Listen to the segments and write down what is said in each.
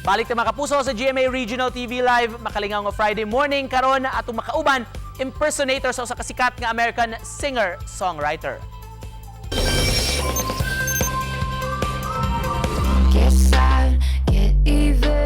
Balik ta, mga kapuso, sa GMA Regional TV Live, makalingaw nga Friday morning karon, atong makauban, impersonator sa usa ka sikat nga American singer-songwriter. Guess I get even.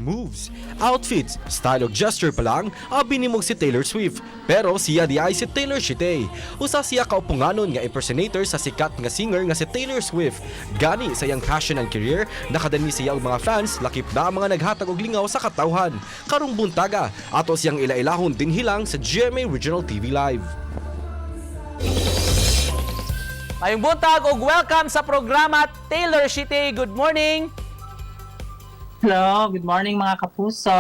Moves, outfits, style ug gesture pa lang, abi nimog si Taylor Swift. Pero siya diay si Taylor Shite. Usa siya ka upunganon nga impersonator sa sikat nga singer nga si Taylor Swift. Gani sa iyang passion and career, nakadani siya og mga fans, lakip na ang mga naghatag og lingaw sa katawhan. Karong buntaga, ato siyang ila-ilahon dinhi lang sa GMA Regional TV Live. Maayong buntag ug welcome sa programa, Taylor Shite. Good morning. Hello, good morning, mga kapuso.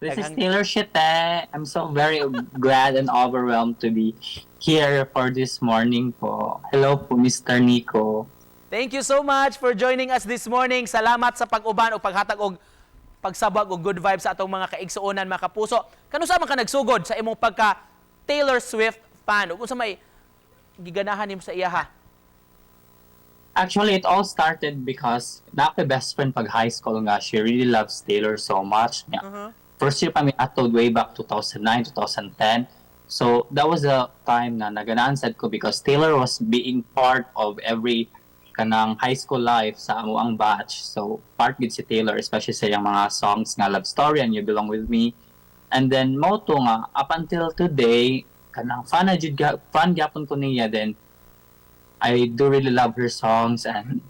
This is Taylor Shite. I'm so very glad and overwhelmed to be here for this morning po. Hello po, Mr. Nico. Thank you so much for joining us this morning. Salamat sa pag-uban o paghatag og pagsabag og good vibes sa atong mga kaigsuonan, mga kapuso. Kanusa man ka nagsugod sa imong pagka Taylor Swift fan? Ug unsa may giganahan nimo sa iyaha? Actually, it all started because naa ko'y best friend pag high school nga. She really loves Taylor so much. Yeah. First year pa mi ato way back 2009, 2010. So that was the time na naganahan sad ko because Taylor was being part of every kanang high school life sa amoang batch. So part gid si Taylor, especially sa iyang mga songs nga Love Story and You Belong With Me. And then mao to nga up until today, kanang fan na jud fan gyapon ko niya. Then I do really love her songs and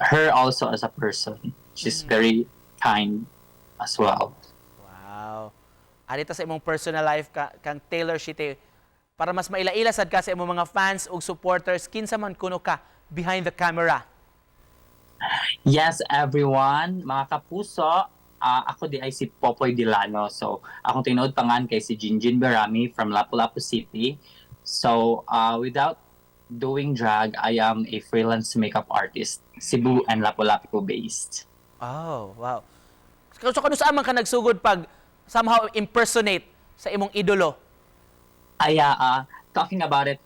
her also as a person. She's very kind as well. Wow. Arita sa imong personal life ka, kang Taylor Shite, para mas maila-ila sad ka sa imong mga fans ug supporters, kinsa man kuno ka behind the camera? Yes, everyone, mga kapuso, ako diay si Popoy Delano. So, akong tinuod pangalan kay si Jinjin Berami from Lapu-Lapu City. So, without doing drag, I am a freelance makeup artist, Cebu and Lapu-Lapu based. Oh, wow. So kanusa man ka nagsugod pag somehow impersonate sa imong idolo? Ay, talking about it,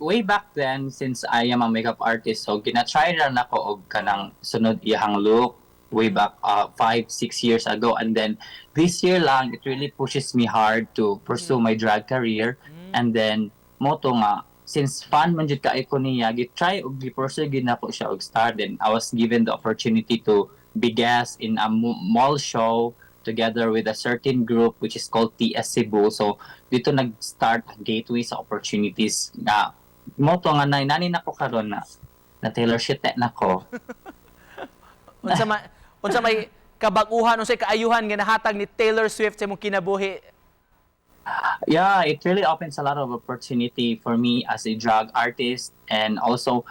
way back then, since I am a makeup artist, so gina-try ra nako og kanang sunod iyang look way back 5, 6 years ago. And then this year lang, it really pushes me hard to pursue my drag career. And then, mao to nga, since fan man jud kaayo ko niya, gi-try og gi-pursue gid nako siya og start. Then I was given the opportunity to be guest in a mall show together with a certain group which is called TS Cebu. So didto nag-start ang gateway sa opportunities nga mao to nga na nani nako karon na na Taylor Shite na ko. Unsa may kabag-uhan, unsay kaayuhan nga nahatag ni Taylor Swift sa imong kinabuhi? Yeah, it really opens a lot of opportunity for me as a drag artist and also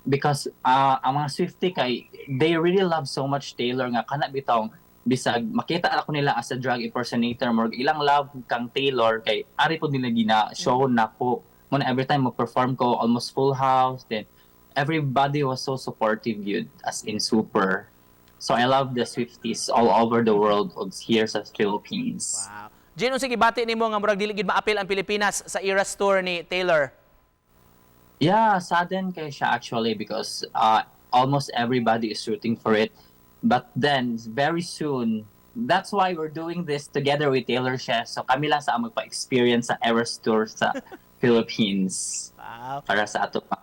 because ang mga Swiftie kay they really love so much Taylor nga kana bitawng bisag makita ako nila as a drag impersonator, more ilang love kang Taylor kay ari pod nila gina show nako mao na every time mo perform ko, almost full house. Then everybody was so supportive yun, as in super. So I love the Swifties all over the world ug here sa Philippines. Wow. Jin, unsay gibati nimo nga murag dili gid maapil ang Pilipinas sa Eras Tour ni Taylor? Yeah, sadden kay siya actually because almost everybody is rooting for it. But then very soon, that's why we're doing this together with Taylor Swift. So kami lang sa among pa-experience sa Eras Tour sa Philippines para sa ato pa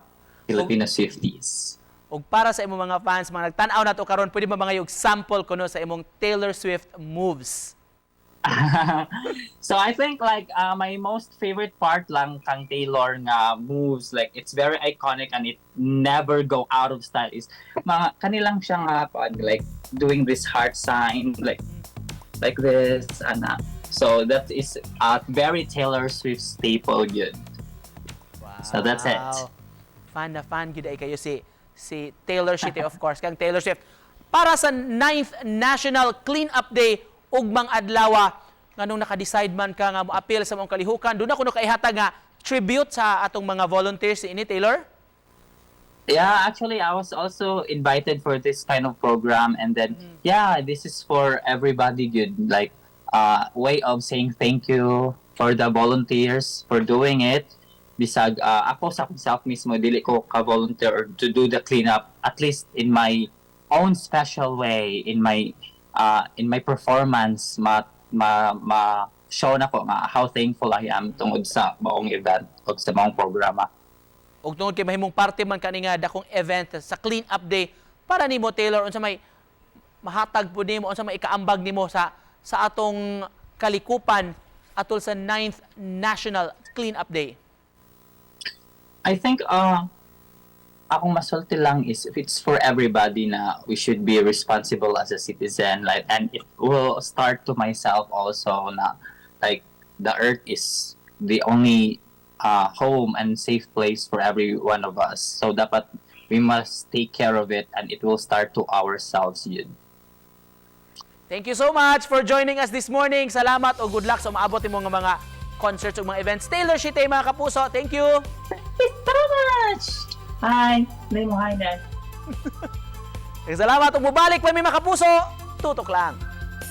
Filipino Swifties. Ug para sa imong mga fans, mga nagtan-aw nato karon, pwede ba mga yung sample kuno sa imong Taylor Swift moves? So I think like my most favorite part lang kang Taylor nga moves, like it's very iconic and it never go out of style, is mga kanilang siya nga pag like doing this heart sign like this ana. So that is a very Taylor Swift staple yun. So that's it. Wow. Fan na fan gid ay kayo si Taylor Swift, of course, kang Taylor Swift. Para sa 9th National Clean Up Day ugmang adlaw, nganong naka-decide man ka nga moapil sa maong kalihukan, duna kuno kaihatag nga tribute sa atong mga volunteers ini, Taylor? Yeah, actually, I was also invited for this kind of program, and then yeah, this is for everybody. Good, like, way of saying thank you for the volunteers for doing it. Bisag ako sa akong self mismo, dili ko ka-volunteer or to do the cleanup. At least in my own special way in my performance ma show nako nga how thankful I am tungod sa maong event o sa maong programa. Ug tungod kay mahimong parte man kani nga dakong event sa Clean Up Day, para nimo, Taylor, unsa may mahatag pud nimo, unsa may ikaambag nimo sa atong kalikupan atol sa 9th National Clean Up Day? I think akong masulti lang is if it's for everybody na we should be responsible as a citizen, like, and it will start to myself also na like the earth is the only home and safe place for every one of us, so dapat we must take care of it and it will start to ourselves yun. Thank you so much for joining us this morning. Salamat o good luck sa umaabot nimo nga mga concerts ug mga events. Taylor Shite, mga kapuso. Thank you. Thank you so much. Hi. May mo hi na. Salamat ug mubalik pa mi, mga kapuso. Tutok lang.